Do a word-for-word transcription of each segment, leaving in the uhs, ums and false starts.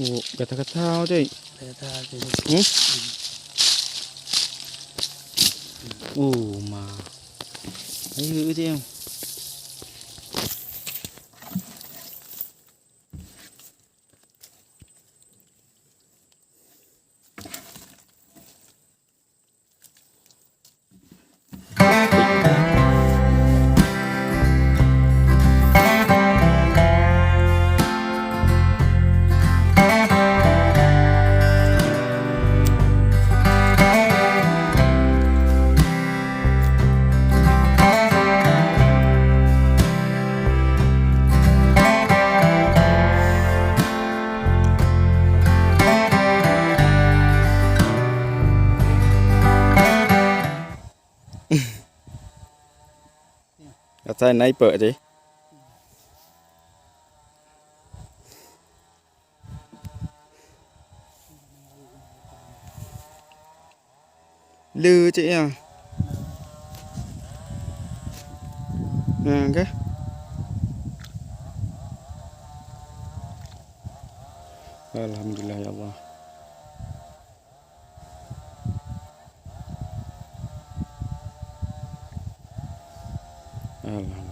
Oh, gata-gata, cai. Gata-gata, cai. Hmm? Oh, ma. Ayo, cai. Asai na ipek cit. Le cit nyan. Nah, okey. Alhamdulillah ya Allah. Alhamdulillah.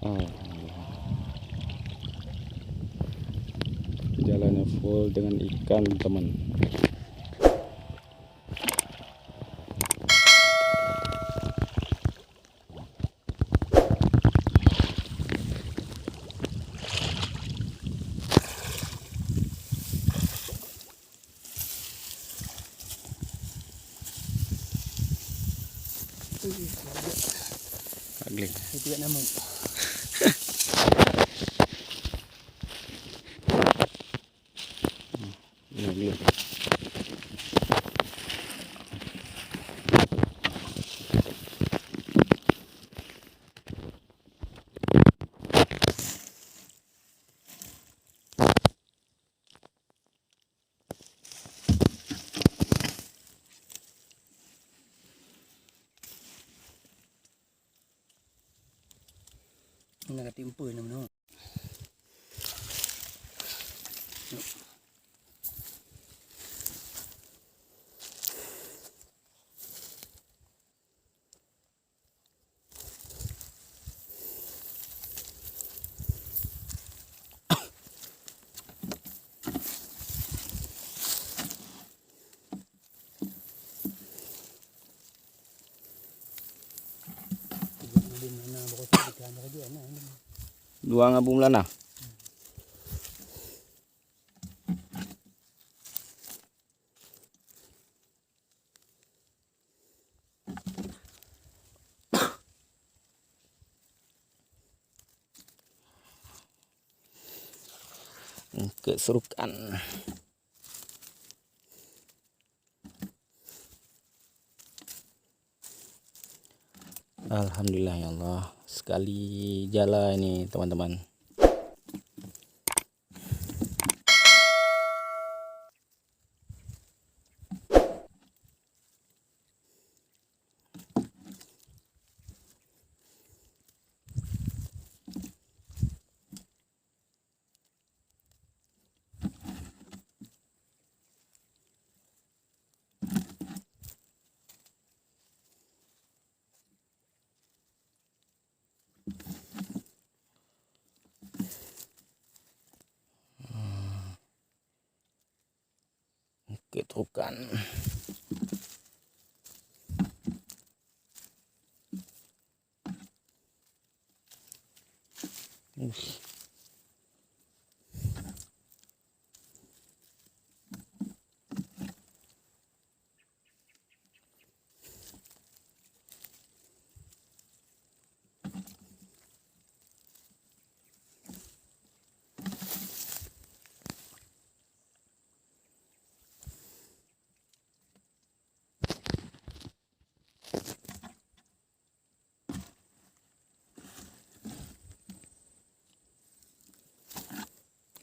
Alhamdulillah. Jalannya full dengan ikan, teman. Ugh. Ugly. Itu kat nama. Ugly. Ini kata empu ini mana? Dua ngon Abu Melana. Keusurukan. Alhamdulillah ya Allah, sekali jala ini, teman-teman. Oke, terukan. Ush.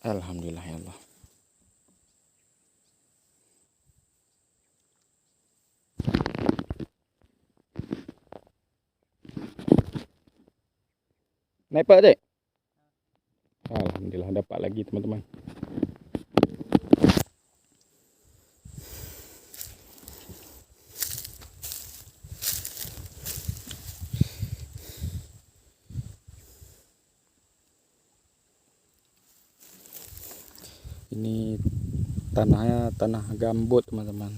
Alhamdulillah ya Allah. Naik pak, Cik? Alhamdulillah, dapat lagi, teman-teman. Ini tanahnya tanah gambut, teman-teman.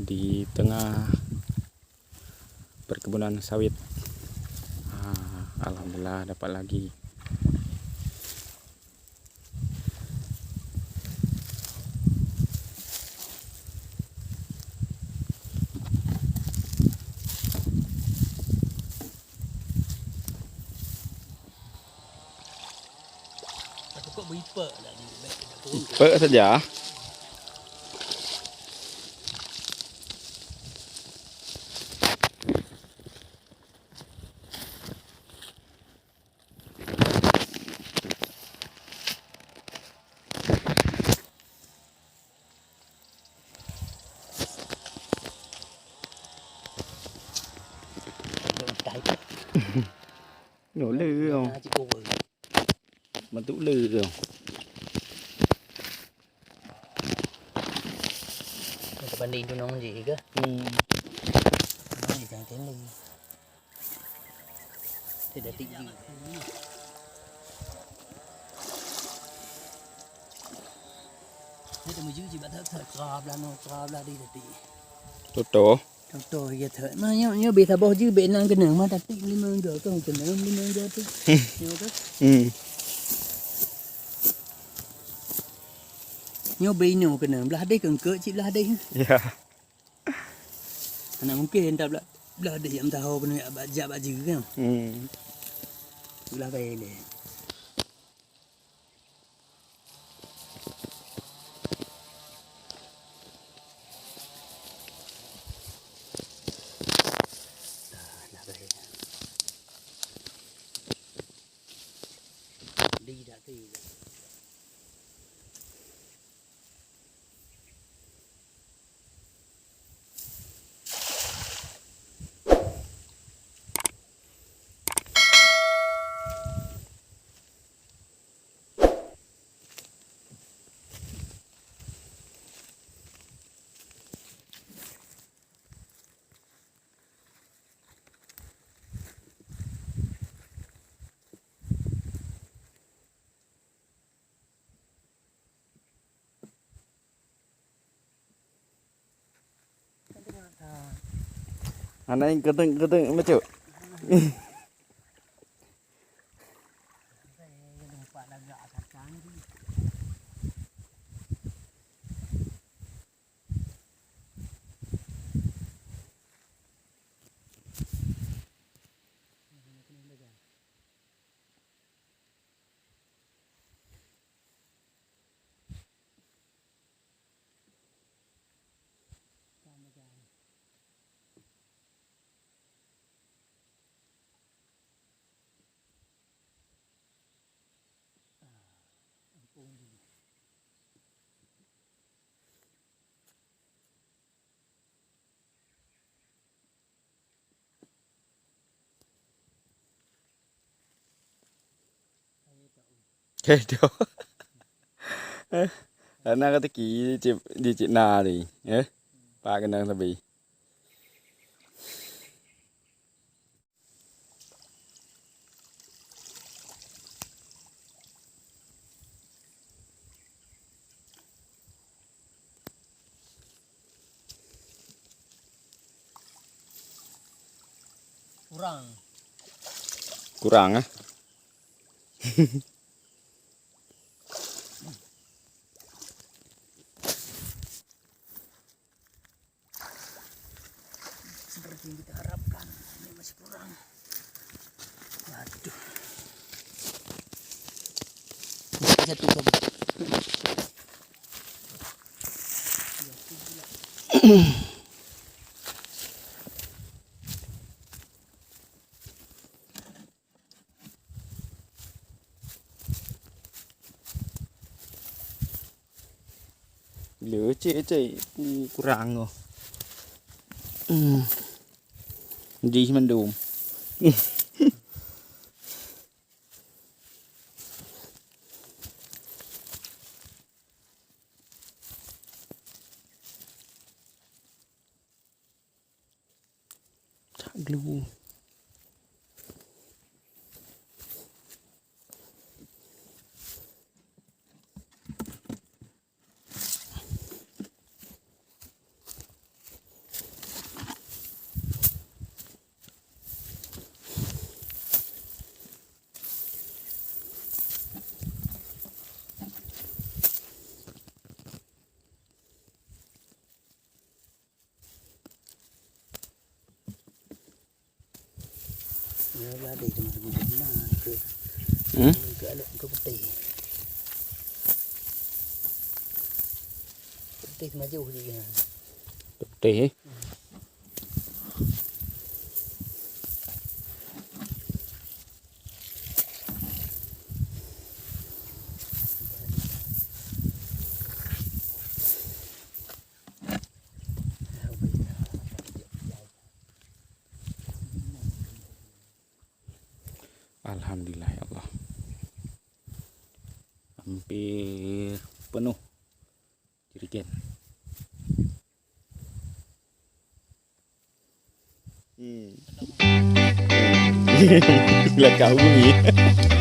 Di tengah perkebunan sawit. Ah, alhamdulillah, dapat lagi. Ipek saja. Nyoe le oh. Bantuk le tu. Teubanding dunong jih ke? Hmm. Ini jangan kena. Tidak tinggi. Dia tak meujui jibat tak, tak, tra belah noe, tra belah di tadi. Tutoe. Tutoe, ya, tak. Nah, nyoe, nyoe beh saboh jih, beh nang keunong, mah, tapi limong dua tu, keunong limong dua tu. Nyoe tu. Hmm. Nyoe beh inoe keunong, belah deh keungkeuk cit belah deh. Ya. Hana mungken entat blah, blah deh nyang meusaho keuneuk jak bak, jak bak jih kan. Hmm. Blah kayée lé. Hana keudeueng-keudeueng bacut. Hei, tu. Eh, ana kata ki cip, di cip na ni, eh? Pak kenang sabi. Kurang. Kurang, eh? Seperti yang kita harapkan, ini masih kurang. Waduh. Jatuh, sobat. Jatuh pula. Le, cek, cek. Uh, kurang oh. Hmm. Jih mandum. Cak gelu. Ya, jadi cuma teman-teman ke, hmm? Ke alok ke putih. Putih maju je ya. Putih, eh? Alhamdulillah ya Allah. Hampir penuh jerigen. Hmm. Lakau bumi.